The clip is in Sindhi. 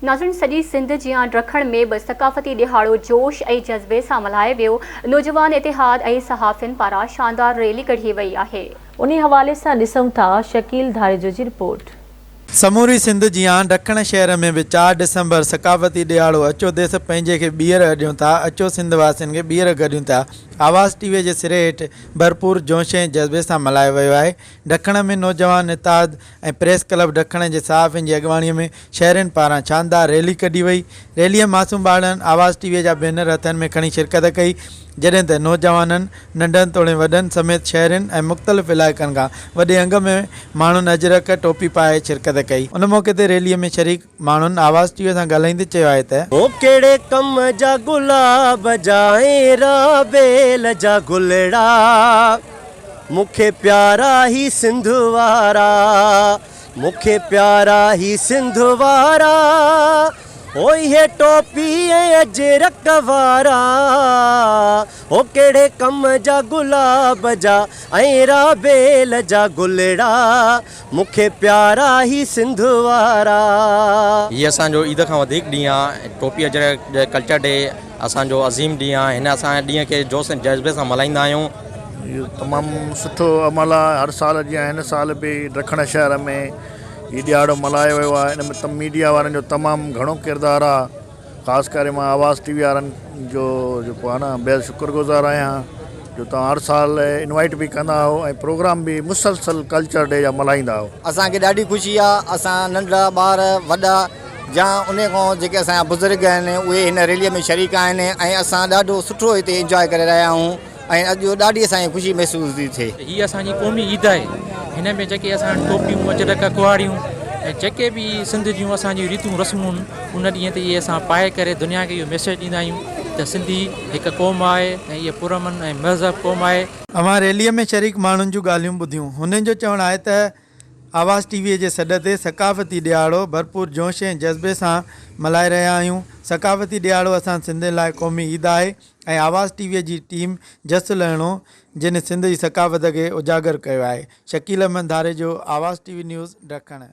ناظرين سڄي سنڌ جيان ڊکڻ ۾ به ثقافتي ڏهاڙو جوش ۽ جذبي سان ملهايو ويو، نوجوان اتحاد ۽ صحافين پاران شاندار ريلي ڪڍي وئي آهي. انهي حوالي سان ڏسون ٿا شڪيل ڌاريجو جي رپورٽ. سموري سنڌ جيان ڊکڻ شهر ۾ به چار ڊسمبر ثقافتي ڏهاڙو اچو ديس پنهنجي کي ٻيهر اڏيون ٿا اچو سنڌ واسين کي ٻيهر گڏيون ٿا آواز ٽي وي جي سري هيٺ ڀرپور جوش ۽ جذبي سان ملهايو ويو آهي ڊکڻ ۾ نوجوان اتحاد ۽ پريس ڪلب ڊکڻ جي صحافين جي اڳواڻي ۾ شهرين پاران شاندار ريلي ڪڍي وئي ريلي ۾ معصوم ٻارڙن آواز ٽي وي جا بينر هٿن ۾ کڻي شرڪت ڪئي جڏهن ته نوجوانن، ننڍن توڙي وڏن سميت شهرين ۽ مختلف علائقن کان وڏي انگ ۾ ماڻهن اجرڪ، ٽوپي پائي شرڪت ڪئي. ان موقعي تي ريلي ۾ شريڪ ماڻهن آواز ٽي وي سان ڳالهائيندي چيو آهي ته. هو ڪهڙي ڪم جا گلاب جا ۽ رابيل جا گلڙا مون کي پيارا هي سنڌ وارا مون کي پيارا هي سنڌ وارا. او اهي ٽوپي ۽ اجرڪ وارا، او ڪهڙي ڪم جا گلاب جا ۽ رابيل جا گلڙا، مون کي پيارا هي سنڌ وارا. هي اسان جو عيد کان وڌيڪ ڏينهن آ، ٽوپي اجرڪ ڪلچر ڊي اسان جو عظيم ڏينهن آ، هن اسان ڏينهن کي جوش ۽ جذبي سان ملهائيندا آهيون. اهو تمام سٺو عمل آ، هر سال جيان هن سال به ڊکڻ شهر ۾ هي ڏهاڙو ملهايو ويو آهي ان ۾ ميڊيا وارن جو تمام گهڻو ڪردار آهي خاص ڪري مان آواز ٽي وي وارن جو جيڪو آهي نه بيحد شڪر گذار آهيان جو توهان هر سال انوائٽ به ڪندا آهيو ۽ پروگرام به مسلسل ڪلچر ڊي جا ملهائيندا آهيو. اسان کي ڏاڍي خوشي آ اسان ننڍڙا ٻار وڏا يا انهي کان جيڪي اسان جا بزرگ آهن اهي هن ريلي ۾ شريڪ آهن ۽ اسان ڏاڍو سٺو هتي انجواء ڪري رهيا آهيون. ۽ اڄ ڏاڍي اسان کي خوشي محسوس ٿي ٿئي. هي اسان جي قومي عيد آهي. هن ۾ جيڪي اسان وٽ ٽوپيون، اجرڪ، ڪهاڙيون ۽ جيڪي به سنڌ جون اسان جون ريتون رسمون آهن ان ڏينهن تي اهي اسان پائي ڪري دنيا کي اهو ميسيج ڏيندا آهيون ته سنڌي هڪ قوم آهي ۽ اهي پرامن ۽ مهذب قوم آهي. اوهان ريلي ۾ شريڪ ماڻهن جون ڳالهيون ٻڌيون. هنن جو چوڻ آهي ته آواز ٽي وي جي سڏ تي ثقافتي ڏهاڙو ڀرپور جوش ۽ جذبي سان ملهائي رهيا آهيون. ثقافتي ڏهاڙو اسان سنڌين لاء قومي عيد آهي. ۽ آواز ٽي وي جي ٽيم جس لهڻو جنھن سنڌ جي ثقافت کي اجاگر ڪيو آھي Shakeel Ahmed Dharejo Awaz T V news Dakhan.